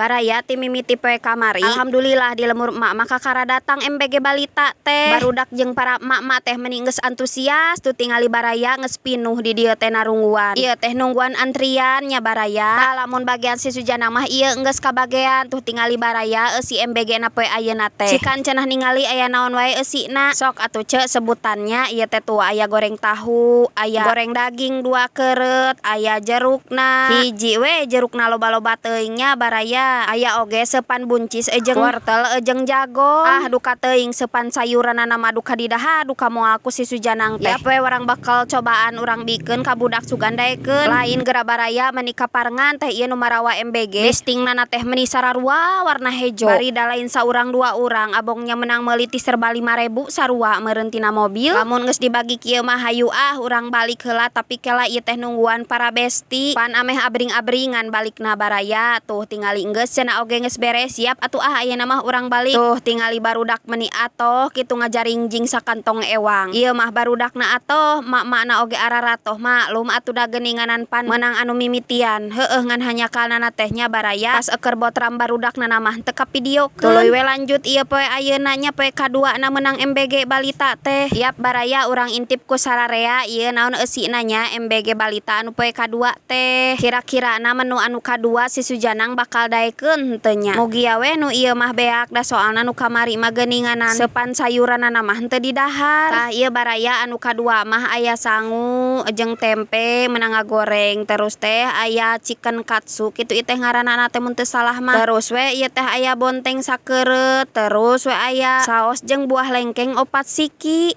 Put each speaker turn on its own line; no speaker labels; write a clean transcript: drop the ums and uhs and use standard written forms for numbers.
Baraya, ti mimiti poe kamari, alhamdulillah di lembur emak mah kakara datang MBG balita teh. Barudak jeung para emak-emak teh meni geus antusias tuh tingali. Baraya, geus pinuh di dieu teh narungguan. Ieu teh nungguan antrian nya, baraya. Tah, lamun bagian si Sujana mah ieu geus kabagean. Tuh tingali, baraya, eusi MBG na poe ayeuna teh. Cikan cenah ningali aya naon wae eusina. Sok atuh, ce, sebutannya. Ieu teh tuh aya goreng tahu, aya goreng daging dua keureut, aya jerukna hiji we, jerukna loba-loba teuing nya, baraya. Aya oge seupan buncis jeung wortel jeung jago. Ah, duka teuing seupan sayuranana mah duka didaha duka moal ku si Sujanang teh. Yap we, urang bakal cobaan, urang bikeun ka budak sugan daekeun. Lain geura, baraya, meni kaparengan teh ieu nu marawa MBG. Listingnana teh meni sararua warna hejo. Bari da lain saurang dua urang, abongnya menang meuli ti serba 5.000 sarua meureun tina mobil. Lamun geus dibagi kieu mah, hayu ah, urang balik heula. Tapi kela, ieu teh nungguan para besti, pan ameh abring-abringan balikna, baraya. Tuh tingali, geus cenah oge geus beres. Siap atuh ah, ayeuna mah urang balik. Tuh tingali, barudak meni atoh kitu ngajaringjing sakantong ewang. Ieu mah barudakna atoh, mak-makna oge araratoh. Maklum atuh da geuninganan, pan meunang anu mimitian heueuh, ngan hanjakalna teh nya, baraya, pas eukeur botram barudakna mah teu kavideokeun. Tuluy we lanjut ieu poe ayeuna nya, poe kadua na meunang MBG balita teh. Yap, baraya, urang intip ku sararea ieu naon eusina nya MBG balita anu poe kadua teh. Kira-kirana menu anu kadua si Sujanang bakal daekeun henteu nya? Mugia we nu ieu mah beak, da soalna nu kamari mah geuninganan seupan sayuranana mah henteu didahar. Tah, ieu, baraya, anu kadua mah aya sangu jeung tempe meunang ngagoreng, terus teh aya chicken katsu kitu ieu teh ngaranna teh mun teu salah mah. Terus we ieu teh aya bonteng sakeureut, terus we aya saos jeung buah lengkeng opat siki.